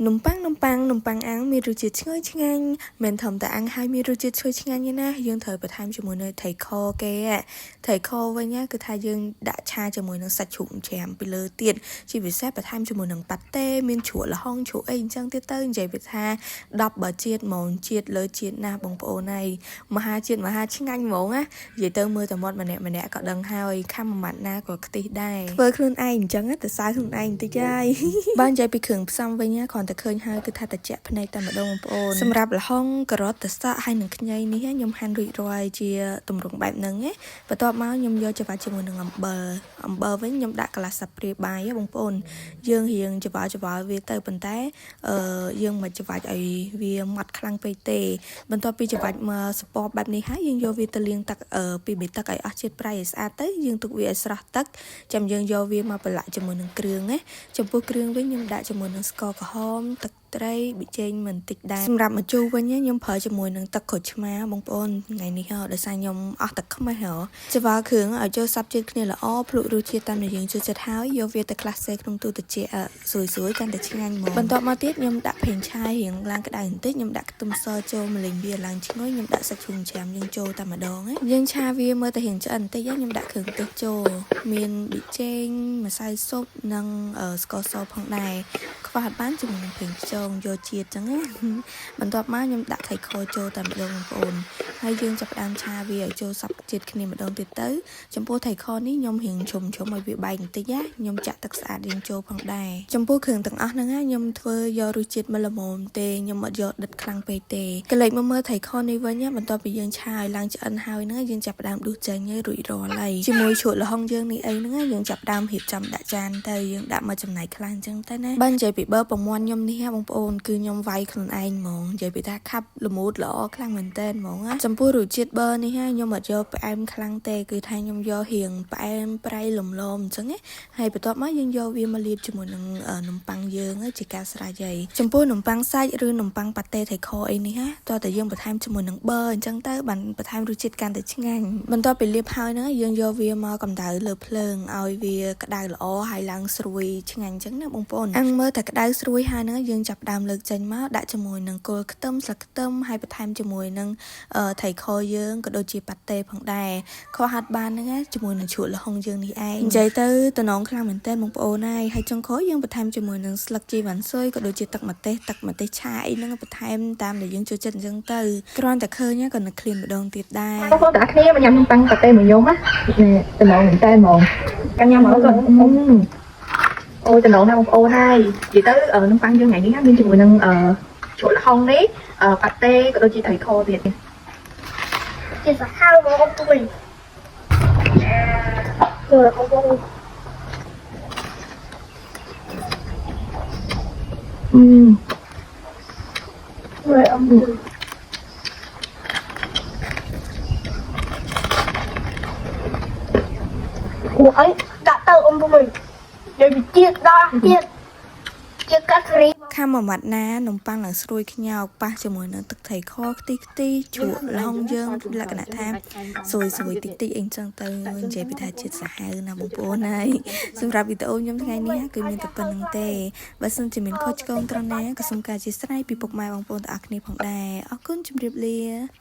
នំប៉័ងនំប៉័ងនំប៉័ងអាំងមានរសជាតិឈ្ងុយឆ្ងាញ់មិនធំតែអាំងហើយមានរសជាតិឈ្ងុយឆ្ងាញ់ទេណាយើងត្រូវបន្ថែមជាមួយនៅត្រីខគេត្រីខវិញណាគឺថាយើងដាក់ឆាជាមួយនឹងសាច់ជ្រូកច្រាមពីលើទៀតជាពិសេសបន្ថែមជាមួយនឹងប៉ាតេមានជ្រក់ល្ហុងជ្រក់អីអញ្ចឹងទៀតទៅនិយាយវាថា10បើជាតិហ្មងជាតិលើជាតិណាស់បងប្អូនហើយមហាជាតិមហាឆ្ងាញ់ហ្មងណានិយាយទៅមើលតែមាត់ម្នាក់ម្នាក់ក៏ដឹងហើយខំមួយម៉ាត់ណាក៏ខ្ទិះដែរធ្វើខ្លួនឯងអញ្ចឹងទៅសើខ្លួនឯងបន្តិចហើយ បើនិយាយពីគ្រឿងផ្សំវិញណាគ្រាន់តែឃើញហើយគឺថាត្រជាក់ភ្នែកតែម្ដងបងប្អូនសម្រាប់ល្ហុងការ៉ុតទឹកសក់ហើយនិងខ្ញីនេះខ្ញុំហាន់រួចរាល់ជាទម្រង់បែបហ្នឹងណាបន្ទាប់មកខ្ញុំយកច្របាច់ជាមួយនឹងអំបិលអំបិលវិញខ្ញុំដាក់កន្លះស្លាបព្រាបាយហ៎បងប្អូនយើងរៀងច្របាល់ច្របាល់វាទៅប៉ុន្តែអឺយើងមិនច្របាច់ឲ្យវាម៉ត់ខ្លាំងពេកទេបន្ទាប់ពីច្របាច់មកសពបបែបនេះហើយយើងយកវាទៅលាងទឹកអឺពីបេទឹកឲ្យអស់ជាតិប្រៃឲ្យស្អាតទៅយើងទុកវាឲ្យស្រស់ទឹកចាំយើងយកវាមកប្រឡាក់ជាមួយនឹងគ្រឿងណា ចំពោះគ្រឿងវិញខ្ញុំដាក់ជាមួយនឹងស្ករក្រហមទឹកត្រីប៊ីចេងមិនតិចដែរសម្រាប់ម្ជូរវិញខ្ញុំប្រើជាមួយនឹងទឹកក្រូចឆ្មាបងប្អូនថ្ងៃនេះហ៎ដោយសារខ្ញុំអស់ទឹកខ្មេះហ៎ច្រវាល់គ្រឿងឲ្យចូលសព្វជាតិគ្នាល្អភ្លុករសជាតិតាមដែលយើងចូលចិត្តហើយយកវាទៅក្លាសេក្នុងទូត្រជាក់ស្រួយស្រួយកាន់តែឆ្ងាញ់ហ្មងបន្ទាប់មកទៀតខ្ញុំដាក់ប្រេងឆារៀងឡើងក្តៅបន្តិចខ្ញុំដាក់ខ្ទឹមសចូលម្លេងវាឡើងឈ្ងុយខ្ញុំដាក់សាច់ជ្រូកច្រាមយើងចូលតែម្ដងយើងឆាវាមើលតែរៀងឆ្អិនបន្តិចខ្ញុំដាក់គ្រឿងទេសចូលមានប៊ីចេងម្សៅស៊ុបនិងស្ករសផងដែរខ្វះអត់បានជាមួយនឹងប្រេងខ្យងយកជាតិចឹងណាបន្ទាប់មកខ្ញុំដាក់ថៃខចូលតែម្ដងបងប្អូនហើយយើងចាប់ផ្ដើមឆាវាឲ្យចូលសព្វជាតិគ្នាម្ដងទៀតទៅចំពោះថៃខនេះខ្ញុំរៀងឈុំឈុំឲ្យវាបែកបន្តិចណាខ្ញុំចាក់ទឹកស្អាតយើងចូលផងដែរចំពោះគ្រឿងទាំងអស់ហ្នឹងណាខ្ញុំធ្វើយករសជាតិមិនល្មមទេខ្ញុំអត់យកដិតខ្លាំងពេកទេកលេចមកមើលថៃខនេះវិញណាបន្ទាប់ពីយើងឆាឲ្យឡើងឆ្អិនហើយហ្នឹងយើងចាប់ផ្ដើមដួសចេញហើយរួចរាល់ហើយជាមួយជ្រក់ល្ហុងយើងនេះអីហ្នឹងយើងចាប់ផ្ដើមរៀបចំដាក់ចានទៅយើងដាក់មកចំណែកខ្លះអញ្ចឹងទៅណាបើនិយាយពីបើប្រមន់ខ្ញុំនេះបងប្អូនគឺខ្ញុំវាយខ្លួនឯងហ្មងនិយាយពីថាខាប់ល្មូតល្អខ្លាំងមែនតើហ្មងណាចំពោះរសជាតិប៊ឺនេះខ្ញុំអត់យកផ្អែមខ្លាំងទេគឺថាខ្ញុំយករៀងផ្អែមប្រៃលំលមអញ្ចឹងណាហើយបន្ទាប់មកយើងយកវាមកលាបជាមួយនឹងនំប៉័ងយើងជាការស្រេចហើយចំពោះនំប៉័ងសាច់ឬនំប៉័ងប៉ាតេថៃខអីនេះណាតោះតែយើងបន្ថែមជាមួយនឹងប៊ឺអញ្ចឹងទៅបានបន្ថែមរសជាតិកាន់តែឆ្ងាញ់បន្ទាប់ពីលាបហើយហ្នឹងយើងយកវាមកកម្ដៅលើភ្លើងឲ្យវាក្ដៅល្អហើយឡើងស្រួយឆ្ងាញ់អញ្ចឹងណាបងប្អូនអាំងមើលតែក្ដៅស្រួយហើយហ្នឹងយើងចាប់ដើមលើកចេញមកដាក់ជាមួយនឹងគល់ខ្ទឹមស្លឹកខ្ទឹមហើយបន្ថែមជាមួយនឹងថៃខយើងក៏ដូចជាប៉ាតេផងដែរខហាត់បានហ្នឹងជាមួយនឹងជ្រក់ល្ហុងយើងនេះឯងនិយាយទៅតំណងខ្លាំងមែនទែនបងប្អូនហើយហើយចុងក្រោយយើងបន្ថែមជាមួយនឹងស្លឹកជីវ៉ាន់ស៊ុយក៏ដូចជាទឹកម្ទេសទឹកម្ទេសឆាអីហ្នឹងបន្ថែមតាមដែលយើងចូលចិត្តអញ្ចឹងទៅគ្រាន់តែឃើញក៏នឹកឃ្លានម្ដងទៀតដែរ បងប្អូនទាំងអស់គ្នាមកញ៉ាំនំប៉័ងប៉ាតេមួយយំណានេះតំណងមែនតើហ្មងកាន់ញ៉ាំមកគាត់អូយតំណងណាស់បងប្អូនហើយនិយាយទៅនំប៉័ងយើងថ្ងៃនេះមានជាមួយនឹងអឺជ្រក់ល្ហុងនេះប៉ាតេក៏ដូចជាត្រីខទៀត ជាសាហាវមកអ៊ំទួយចូលអ៊ំទួយ អឺ មើលអ៊ំទួយគួរអីដាក់ទៅអ៊ំទួយនិយាយពីជាតិដល់ជាតិជាតិកាត់សេរី ខាំមួយម៉ាត់ណានំប៉័ងឡើងស្រួយខ្ញោកប៉ះជាមួយនឹងទឹកត្រីខខ្ទិះខ្ទិះជ្រក់ល្ហុងយើងលក្ខណៈថាស្រួយស្រួយតិចតិចអីចឹងទៅនិយាយពីថាជាតិសាហាវណាបងប្អូនហើយសម្រាប់វីដេអូខ្ញុំថ្ងៃនេះគឺមានតែប៉ុណ្្នឹងទេបើសិនជាមានខុសឆ្គងត្រង់ណាក៏សូមការអធ្យាស្រ័យពីពុកម៉ែបងប្អូនទាំងអស់គ្នាផងដែរអរគុណជម្រាបលា។